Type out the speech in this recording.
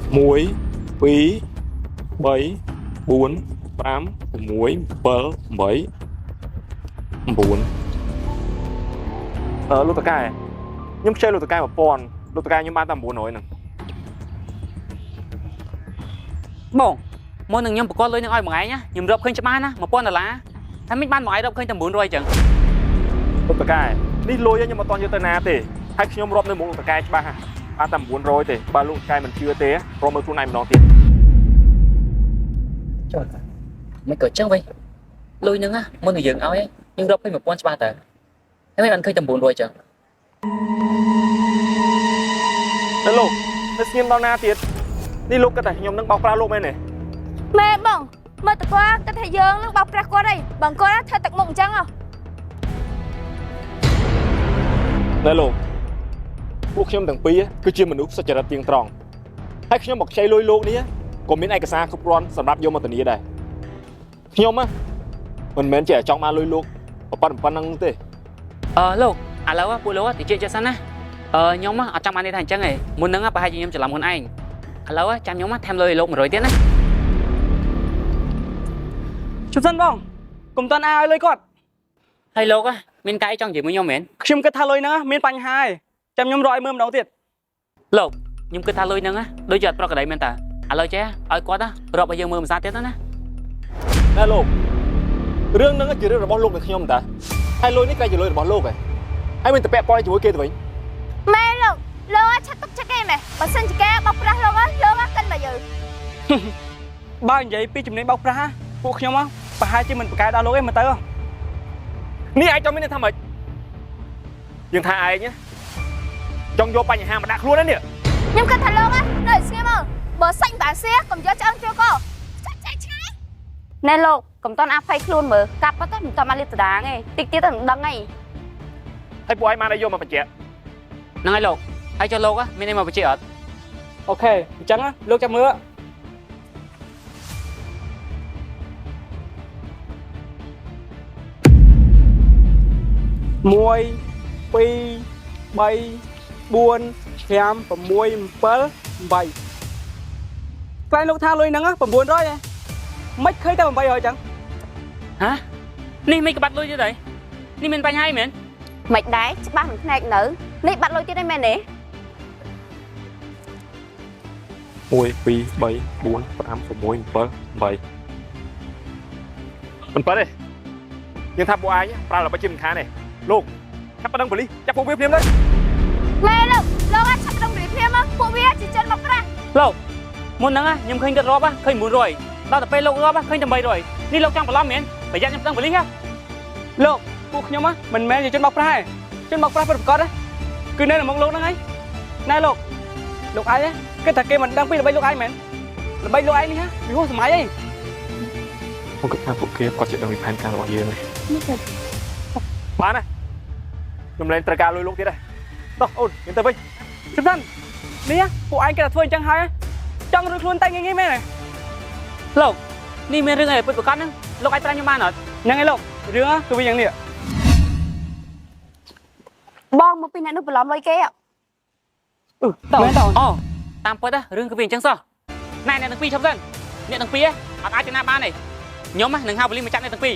1 2 3 4 5 6 7 8 9អឺលោកតកែខ្ញុំខ្ចីលោកតកែ1000លោកតកែខ្ញុំបានតែ900ហ្នឹង បងមុននឹងខ្ញុំប្រកបលុយនឹងឲ្យមួយថ្ងៃណាខ្ញុំរាប់ឃើញច្បាស់ណា1000ដុល្លារហើយមិនបានមួយថ្ងៃរាប់ឃើញតែ900អញ្ចឹង លោកតកែនេះលុយខ្ញុំអត់តន់យកទៅណាទេហើយខ្ញុំរាប់នៅមុខលោកតកែច្បាស់ហ่ะបានតែ900ទេបើលោកតកែមិនជឿទេរកមើលខ្លួនឯងម្ដងទៀត ចុះមិនក៏ចឹងវិញលុយនឹងណាមុននឹងយើងឲ្យយើងរាប់ឃើញ1000ច្បាស់តើហើយមិនបានឃើញតែ900អញ្ចឹង តែលោកនៅស្ងៀមដល់ណាទៀតនេះលោកគិតថាខ្ញុំនឹងបោកប្រាស់លោកមែនទេ ម៉ែបងមើលតគាត់គិតថាយើងនឹងបោកប្រាស់គាត់អីបងគាត់ធ្វើទឹកមុខអញ្ចឹងហ៎ ណែលោកពួកខ្ញុំទាំងពីរគឺជាមនុស្សសុចរិតទៀងត្រង់ហើយខ្ញុំមកខ្ចីលុយលោកនេះក៏មានឯកសារគ្រប់គ្រាន់សម្រាប់យកមកធានាដែរខ្ញុំណាមិនមែនជាចង់បានលុយលោកប៉ុណ្ណឹងទេ អឺលោកឥឡូវពួកលោកតិចចិត្តសិនណាអឺខ្ញុំអត់ចង់បាននេះថាអញ្ចឹងឯងមុននឹងប្រហែលជាខ្ញុំច្រឡំខ្លួនឯងឥឡូវចាំខ្ញុំថែមលុយឲ្យលោក100ទៀតណា ជប់សិនបងកុំតន់អាឲ្យលុយគាត់ ហើយលោកមានកាយចង់និយាយមួយខ្ញុំមែន ខ្ញុំគិតថាលុយហ្នឹងមានបញ្ហាហើយចាំខ្ញុំរកឲ្យមើលម្ដងទៀត លោកខ្ញុំគិតថាលុយហ្នឹងដូចជាអត់ប្រក្រតីមែនតាឥឡូវចេះឲ្យគាត់រាប់ឲ្យយើងមើលភាសាទៀតណា ណែលោករឿងហ្នឹងជារឿងរបស់លោកនិងខ្ញុំតាហើយលុយនេះក៏ជាលុយរបស់លោកដែរហើយមិនទៅពាក់ព័ន្ធជាមួយគេទៅវិញ ម៉ែលោកលោកឆាត់ទុកចិត្តគេម៉ែបើសិនជាគេបោកប្រាស់លោកលោកកិនមកយើង បើនិយាយពីជំនាញបោកប្រាស់ពួកខ្ញុំប្រហែលជាមិនប្រកែដល់លោកឯងមើលទៅ នេះឯងចង់មានន័យថាម៉េចយើងថាឯងណាចង់យកបញ្ហាមកដាក់ខ្លួនហ្នឹងនេះ ខ្ញុំគិតថាលោកនៅស្ងៀមមកបើសាច់បាសៀកុំយកឆ្អឹងចូលកចាច់ចែកឆ្ងាយណែលោកកុំតន់អាភ័យខ្លួនមើលកាប់ទៅមិនតន់បានលាបតដាងឯងតិចទៀតទៅមិនដឹងឯង ហើយពួកឯងបានឲ្យយកមកបញ្ជាក់ ហ្នឹងហើយលោកហើយចុះលោកមានអីមកបញ្ជាក់អត់ អូខេអញ្ចឹងលោកចាំមើល1 2 3 4 5 6 7 8ក្លែងលោកថាលុយហ្នឹង900ឯងមិនឃើញតែ800អញ្ចឹង ហ៎នេះមិនក្បាត់លុយទៀតហើយនេះមានបញ្ហាអីមែន មិនដែរច្បាស់មិនភ្នែកនៅនេះបាត់លុយទៀតឯងមែនទេ 1 2 3 4 5 6 7 8មិនប៉ិនទេយើងថាពួកឯងប្រើល្បិចជាមិនខានទេលោកចាប់ប៉ណ្ណឹងប៉ូលីសចាប់ពួកវាភ្លាមទៅ ម៉ែលោកលោកអាចឆាប់ដឹងរីភ្លាមពួកវាជាជនមកប្រាស់ លោកមុនហ្នឹងខ្ញុំឃើញគាត់រាប់ឃើញ900ដល់ទៅពេលលោករាប់ឃើញតែ800នេះលោកចង់បន្លំមែនប្រយ័ត្នខ្ញុំដឹងប៉ូលីស លោកពួកខ្ញុំមិនមែនជាជនបោកប្រាស់ទេជនបោកប្រាស់ពិតប្រាកដគឺនៅក្នុងលោកហ្នឹងឯងណែលោកលោកឯងគិតថាគេមិនដឹងពីល្បិចលោកឯងមែនល្បិចលោកឯងនេះវាហួសសម័យឯង ខ្ញុំគិតថាពួកគេគាត់ជាដឹងពីផែនការរបស់យើងបានណាខ្ញុំលែងត្រូវការលុយលោកទៀតដែរតោះអូនយើងទៅវិញ ជិះសិននេះពួកឯងគេតែធ្វើអញ្ចឹងហើយចង់រួចខ្លួនតែងាយៗមែនទេ លោកនេះមានរឿងអីពិតប្រាកដហ្នឹងលោកអាចប្រាប់ខ្ញុំបានអត់ ហ្នឹងឯងលោករឿងគឺវាយ៉ាងនេះ បងមកពីអ្នកនោះបន្លំលុយគេ អឺតើតើ អូតាមពិតរឿងគឺវាអញ្ចឹងសោះណែអ្នកទាំងពីរឈប់សិនអ្នកទាំងពីរអត់អាចទៅណាបានទេខ្ញុំនឹងហៅប៉ូលីសមកចាប់អ្នកទាំងពីរ